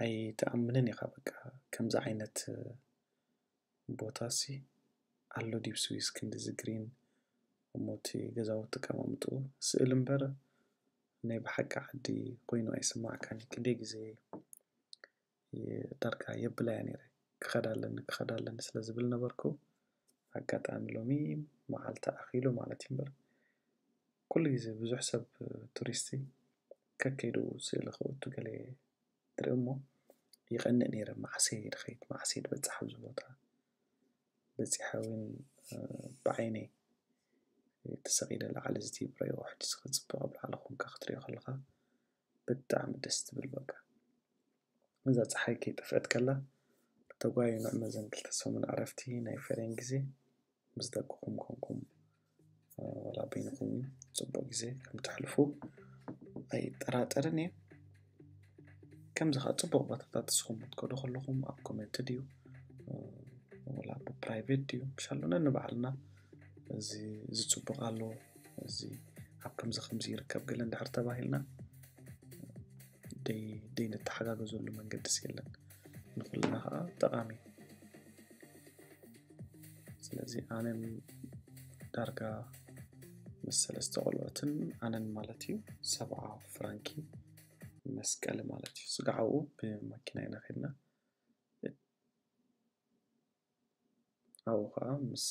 ኣይትኣምንን ኢኻ። በቃ ከምዚ ዓይነት ቦታሲ ኣሎ ድዩ ስዊስ ክንድዚ ግሪን? እሞ እቲ ገዛውቲ ኣቀማምጥኡ ስእል እምበር ናይ ብሓቂ ዓዲ ኮይኑ ኣይስማዕካን። ክንደይ ግዜ ዳርጋ የብላያ ነይረ። ክኸዳ ኣለኒ ክኸዳ ኣለኒ ስለ ዝብል ነበርኩ። ኣጋጣሚ ሎሚ መዓልቲ ኣኺሉ ማለት እዩ እምበር ኩሉ ግዜ ብዙሕ ሰብ ቱሪስቲ ከከይዱ ስእሊ ከእቱ ገለ ትርኢ እሞ ይቐንእ ነይረ። መዓሰ ድኸይድ መዓሰ ድበፅሕ ኣብዚ ቦታ በፂሐ እውን ብዓይነይ ተሰቒለ ላዕሊ ዝትብረዮ ሕጂ ዝኽፅብቕ ኣብ ላዕሊ ኮንካ ክትሪኦ ከለኻ ብጣዕሚ ደስ ትብል። በቃ እዛ ፀሓይ ከይጠፍአት ከላ ተጓዩ ንዕመዘን ክልተ ሰሙን ዕረፍቲ ናይ ፈሬን ግዜ ምስ ደቅኹም ኮንኩም ዋላ በይንኩም እውን ፅቡቅ ግዜ ከም ተሕልፉ ኣይጠራጠርን እየ። ከምዚ ከዓ ፅቡቅ ቦታታት ንስኹም ክትከዱ ከለኹም ኣብ ኮሜንት ድዩ ዋላ ብፕራይቬት ድዩ ምሻሎ ነንባዕልና እዚ ዝፅቡቅ ኣሎ እዚ ኣብ ከምዚ ከምዚ ይርከብ ገለ እንድሕር ተባሂልና ደይ ደይ ንተሓጋገዘሉ መንገድስ የለን። ንኩልና ከዓ ጠቃሚ እዩ። ስለዚ ኣነን ዳርጋ ምስ ሰለስተ ቆልዑትን ኣነን ማለት እዩ ሰብዓ ፍራንኪ መስቀሊ ማለት እዩ። ስጋዕኡ ብማኪና ኢና ከድና። ኣብኡ ከዓ ምስ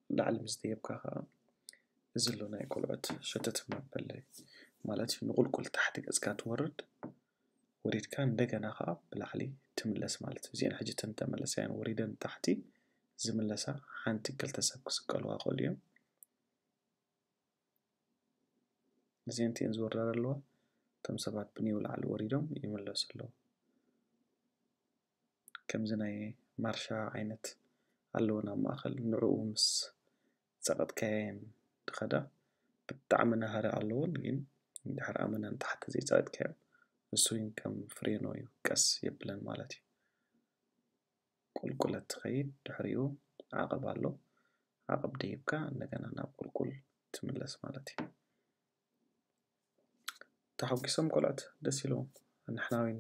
ላዕሊ ምስ ደየብካ ከዓ እዚ ኣሎ ናይ ቆልዑት ሸተት መበሊ ማለት እዩ። ንቁልቁል ታሕቲ ገፅካ ትወርድ ወሪድካ እንደገና ከዓ ብላዕሊ ትምለስ ማለት እዩ። እዚአን ሕጂ እተን ተመለሳያን ወሪደን ታሕቲ ዝምለሳ ሓንቲ ክልተ ሰብ ክስቀልዋ ክእሉ እዮም። እዚአን እቲአን ዝወርዳ ዘለዋ እቶም ሰባት ብኒው ላዕሊ ወሪዶም ይምለሱ ኣለዉ። ከምዚ ናይ ማርሻ ዓይነት ኣለወን ኣብ ማእኸል ንዕኡ ምስ ፀቐጥካየን ድኸዳ ብጣዕሚ ናህሪ ኣለወን ግን ድሕር ኣመና ንታሕቲ ዘይፀቐጥካዮ እሱ እውን ከም ፍሬኖ እዩ ቀስ የብለን ማለት እዩ። ቁልቁለት ትኸይድ ድሕሪኡ ዓቐብ ኣሎ። ዓቐብ ደይብካ እንደገና ናብ ቁልቁል ትምለስ ማለት እዩ። ተሓጒሶም ቆልዑት ደስ ኢልዎም። ንሕና እውን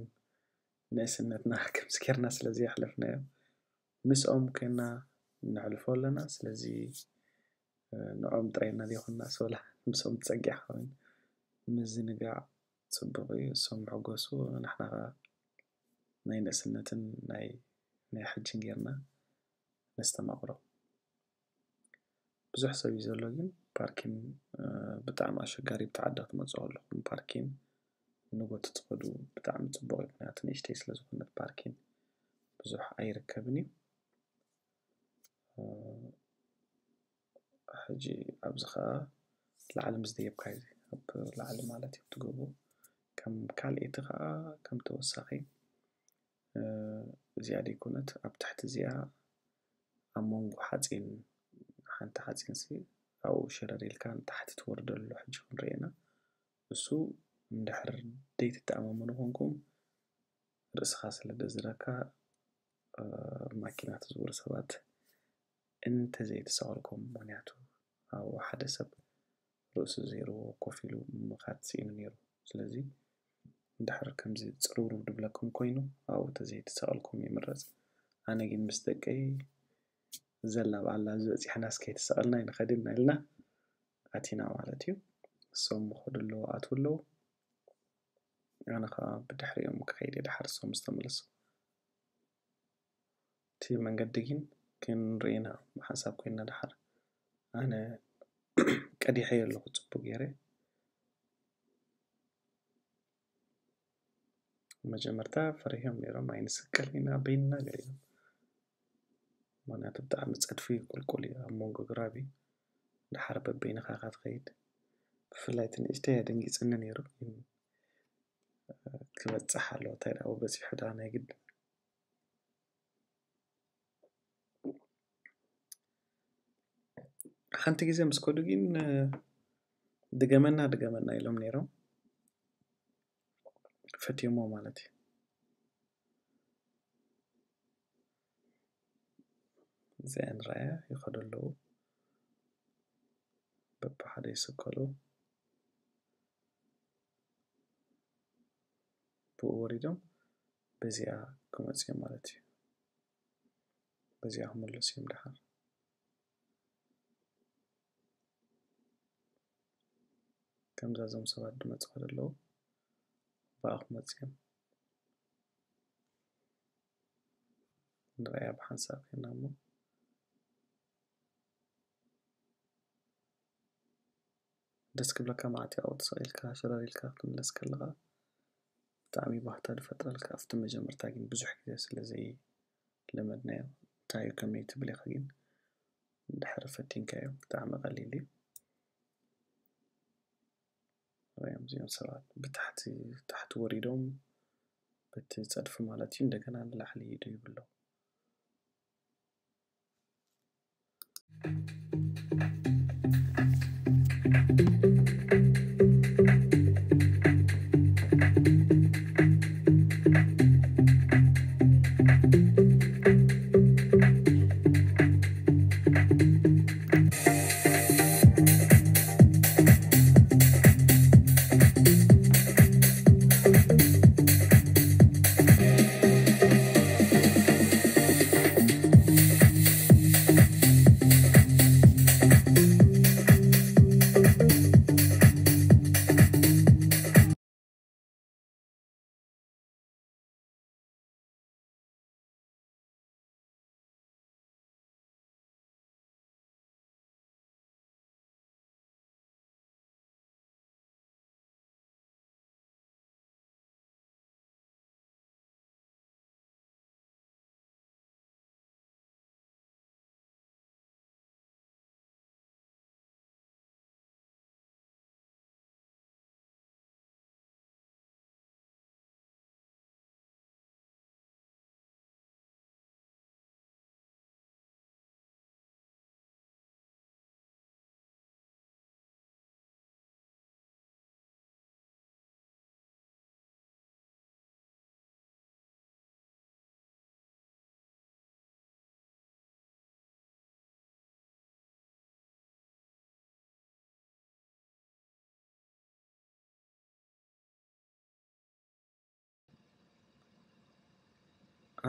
ንእስነትና ከምዚ ጌርና ስለ ዘየሕለፍናዮ ምስኦም ኮይና ነሕልፎ ኣለና። ስለዚ ንዕኦም ጥራይ ኢና ዘይኮንና ስወላ ምስኦም ትጸጊዕካ እውን ምዝንጋዕ ጽቡቕ እዩ። እሶም ይሕጎሱ ንሕና ከኣ ናይ ንእስነትን ናይ ናይ ሕጅን ጌርና ነስተማቕሮ። ብዙሕ ሰብ እዩ ዘሎ ግን ፓርኪን ብጣዕሚ ኣሸጋሪ ብቲ ዓዲ ክትመጽኡ ከለኹም ፓርኪን ንጎ ትትኸዱ ብጣዕሚ ጽቡቕ እዩ ምክንያቱ ንእሽተይ ስለ ዝኾነት ፓርኪን ብዙሕ ኣይርከብን እዩ። ሕጂ ኣብዚ ኸኣ ላዕሊ ምስ ደየብካዮ ኣብ ላዕሊ ማለት እዩ ትገብሮ ከም ካልኤቲ ኸኣ ከም ተወሳኺ እዚኣ ደይኮነት ኣብ ትሕቲ እዚኣ ኣብ መንጎ ሓፂን ሓንቲ ሓፂን ሲ ኣብኡ ሸረር ኢልካ ንታሕቲ ትወርደሉ ሕጂ ክንርኢ ኢና። እሱ እንድሕር ደይትተኣማመኑ ኮንኩም ርእስኻ ስለ ደዝረካ ማኪና ትዝውሩ ሰባት እንተዘይተሰቐልኩም ምክንያቱ ኣብኡ ሓደ ሰብ ርእሱ ዘይርዎ ኮፍ ኢሉ ምኻድ ስኢኑ ነይሩ። ስለዚ እንድሕር ከምዚ ፅርውርው ድብለኩም ኮይኑ ኣብኡ ተዘይተሰቐልኩም ይምረፅ። ኣነ ግን ምስ ደቀይ ዘላ በዓላ ዝበፂሕና እስከ ተሰቐልና ኣይንኸድን ኢልና ኣቲና ማለት እዩ። እሶም ምኸዱ ኣለዉ ኣትዉ ኣለዉ። ኣነ ከዓ ብድሕሪኦም ክኸይድ እየ ድሓር እሶም ዝተመለሱ። እቲ መንገዲ ግን ክንርኢ ኢና ብሓንሳብ ኮይና ድሓር ኣነ ቀዲሐዮ ኣለኹ ፅቡቅ ገይረ። መጀመርታ ፈሪሖም ነይሮም ኣይንስቀል ኢና በይንና ገሊኦም ምክንያቱ ብጣዕሚ ፀድፊ ቁልቁል እዩ ኣብ መንጎ ግራብ እዩ። ድሓር በበይንኻ ኢኻ ትኸይድ። ብፍላይ እቲ ንእሽተይ ኣደንጊፅኒ ነይሩ ግን ክበፅሕ ኣለዎ እንታይ ደኣ በፂሑ ደኣ ናይ ግድን ሓንቲ ግዜ ምስ ከዱ ግን ድገመና ድገመና ኢሎም ነይሮም ፈትዮሞ ማለት እዩ። እዚኣ ንረኣያ ይኸዱ ኣለዉ በብሓደ ይስቀሉ ብኡ ወሪዶም በዚኣ ክመጽእ ማለት እዩ። በዚኣ ክምለሱ እዮም ደሓር። ከምዛ እዞም ሰባት ዝመጽኡ ዘለዉ ብኣ ክመጽኡ እዮም። ንርኣያ ብሓንሳብ ኮይና እሞ ደስ ክብለካ። መዓት ኣብኡ ተሰቒልካ ሸረር ኢልካ ክትምለስ ከለኻ ብጣዕሚ ባህታ ዝፈጥረልካ። ኣብቲ መጀመርታ ግን ብዙሕ ግዜ ስለ ዘይለመድናዮ እንታይ እዩ ከመይ ትብል ኢኻ፣ ግን እንድሕር ፈቲንካዮ ብጣዕሚ ቀሊል እዩ። ሪኦም እዚኦም ሰባት ብታሕቲ ታሕቲ ወሪዶም በቲ ጸድፊ ማለት እዩ እንደገና ንላዕሊ ይድይቡ ኣለዉ።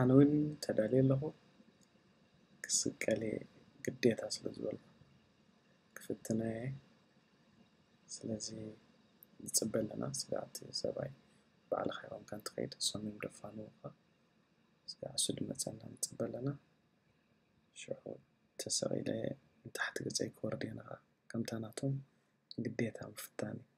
ኣነ እውን ተዳልየ ኣለኹ። ክስቀል እየ ግዴታ ስለ ዝበልኩ ክፍትኖ እየ። ስለዚ ንጽበ ኣለና። ስጋዕ እቲ ሰብኣይ ባዕልኻ ይኾንካ እንትኸይድ እሶም እዮም ደፋንውኻ። ስጋዕ እሱ ድመጸና ንጽበ ኣለና። ሽዑ ተሰቒለ ንታሕቲ ገጸይ ክወርድ እየ። ንኻ ከምታ ናቶም ግዴታ ምፍታን እዩ።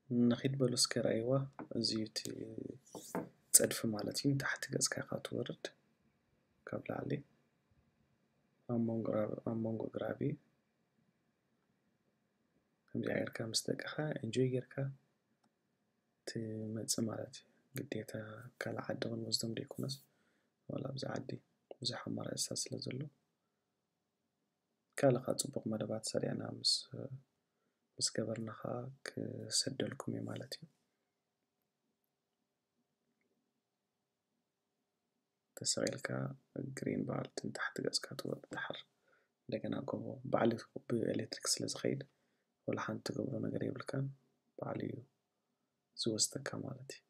ንኺድ በሉ እስከ ረኣይዋ። እዚ እቲ ጸድፊ ማለት እዩ። ንታሕቲ ገጽካ ኢኻ ትወርድ። ካብ ላዕሊ ኣብ መንጎ ራ-፣ ኣብ መንጎ ግራብ እዩ። ከምዚኣ ጌርካ ምስ ደቀኻ፣ ኤንጆይ ጌርካ ትመጽእ ማለት እዩ። ግዴታ ካልእ ዓዲ ክንወስዶም ዘይኮነስ፣ ዋላ ኣብዚ ዓዲ ብዙሕ ኣማራጺታት ስለ ዘሎ፣ ካልእ ኸኣ ጽቡቕ መደባት ሰሪዕና ምስ፣ ምስ ገበርና ኸኣ ክሰደልኩም እየ ማለት እዩ። ተሰቒልካ ግሪን በዓል ንታሕቲ ገጽካ ትወርድ፣ ደሓር እንደገና ጎቦ ባዕሉ ብኤሌክትሪክ ስለ ዝኸይድ፣ ወላ ሓንቲ ትገብሮ ነገር የብልካን፣ ባዕሉ እዩ ዝወስደካ ማለት እዩ።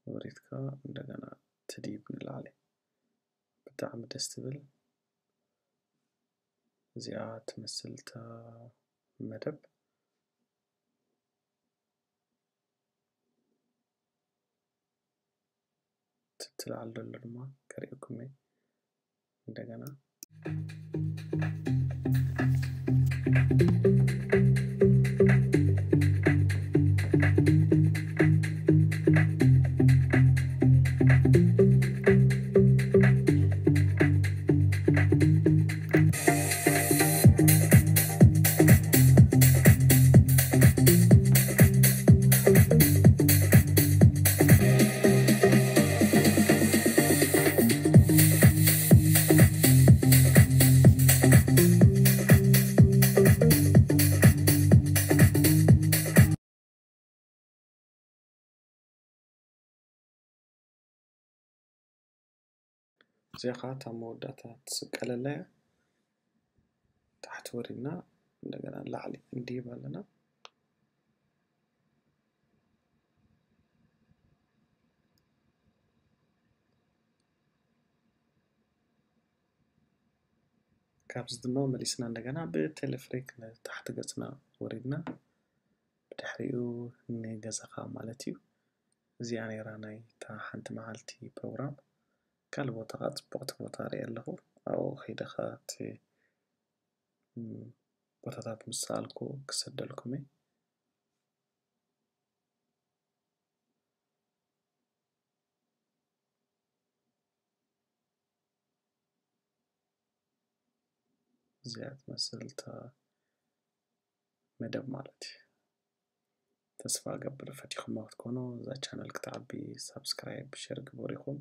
ወሪድካ እንደገና ትድይብ ንላዕሊ። ብጣዕሚ ደስ ትብል። እዚኣ ትመስል እታ መደብ። እቲ ትላዕል ዘሎ ድማ ከርእየኩም እየ እንደገና። እዚኣ ኸዓ እታ መወዳእታ ትስቀለላ እያ። ታሕቲ ወሪድና እንደገና ላዕሊ እንድይብ ኣለና። ካብዚ ድማ መሊስና እንደገና ብቴሌፍሪክ ንታሕቲ ገጽና ወሪድና ብድሕሪኡ ንገዛኻ ማለት እዩ። እዚኣ ነይራ ናይ እታ ሓንቲ መዓልቲ ፕሮግራም። ካልእ ቦታ ኸዓ ጽቡቕቲ ቦታ ርኢ ኣለኹ። ኣብኡ ከይደ ኸዓ እቲ፣ እም፣ ቦታታት ምስ ሰኣልኩ ክሰደልኩም እየ። እዚኣ ትመስል እታ መደብ ማለት እዩ። ተስፋ እገብር ፈቲኹማ ክትኮኑ፣ እዛ ቻነል ክትዓቢ ሳብስክራይብ፣ ሸር ግበሩ ኢኹም።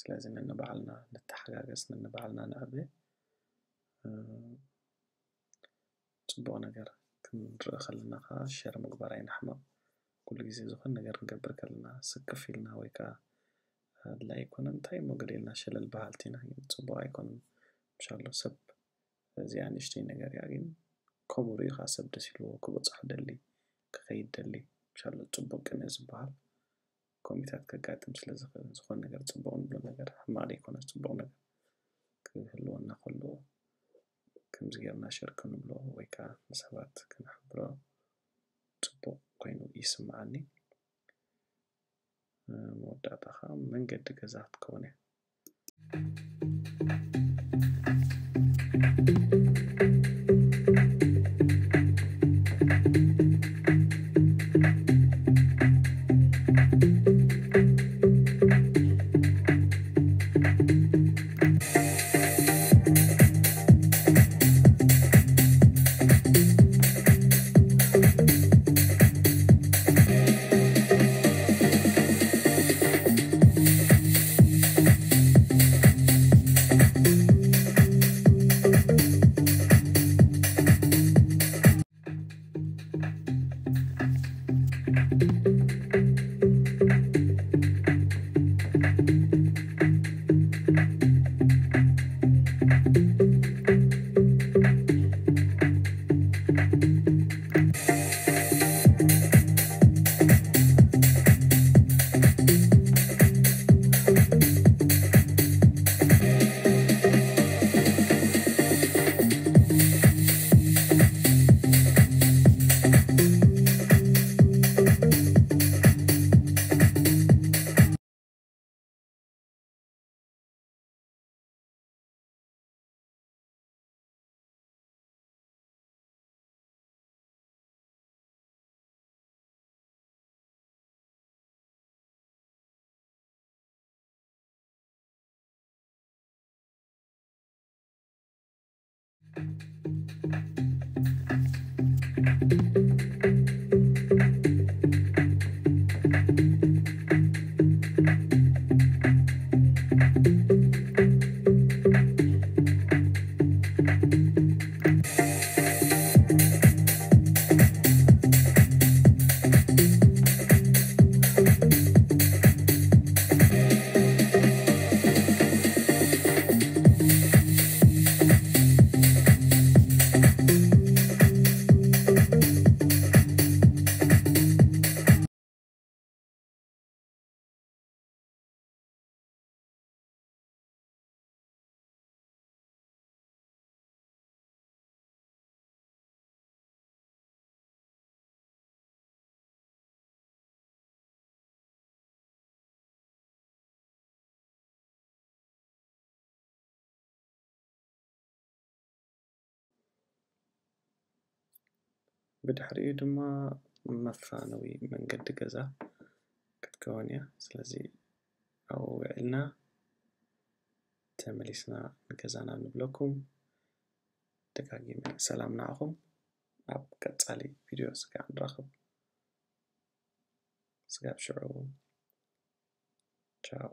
ስለዚ ነንባዕልና ንተሓጋገዝ፣ ነንባዕልና ንዕበ። እ፣ ጽቡቕ ነገር ክንርኢ ከለና ከኣ ሸር ምግባር ኣይንሕመቕ። ኩሉ ግዜ ዝኾነ ነገር ክንገብር ከለና ስክፍ ኢልና ወይ ከኣ ኣድላይ ኣይኮነን እንታይ እሞ ገለ ኢልና ሸለል በሃልቲ ኢና፣ ግን ጽቡቕ ኣይኮነን። ምሻሎ ሰብ እዚኣ ንእሽተይ ነገር እያ፣ ግን ከምኡ ርእዩ ከኣ ሰብ ደስ ኢልዎ ክበጽሖ ደሊ፣ ክኸይድ ደሊ፣ ምሻሎ ጽቡቕ ቅንኢ ዝበሃል ኮሚታት ከጋጥም ስለ ዝኽእል፣ ዝኾነ ነገር ጽቡቕ ንብሎ ነገር ሕማቕ ዘይኮነስ ጽቡቕ ነገር ክህልወና ከሎ ከምዚ ጌርና ሸር ክንብሎ ወይ ከኣ ንሰባት ክንሕብሮ ጽቡቕ ኮይኑ ይስምዓኒ። መወዳእታ ከኣ መንገዲ ገዛ ክትከውን እያ። ብድሕሪኡ ድማ መፋነዊ መንገዲ ገዛ ክትከውን እያ። ስለዚ ኣብኡ ውዒልና ተመሊስና ንገዛና ንብለኩም። ደጋጊመ ሰላም ንዓኹም። ኣብ ቀጻሊ ቪድዮ ስጋዕ ንራኸብ። ስጋብ ሽዑ ቻው።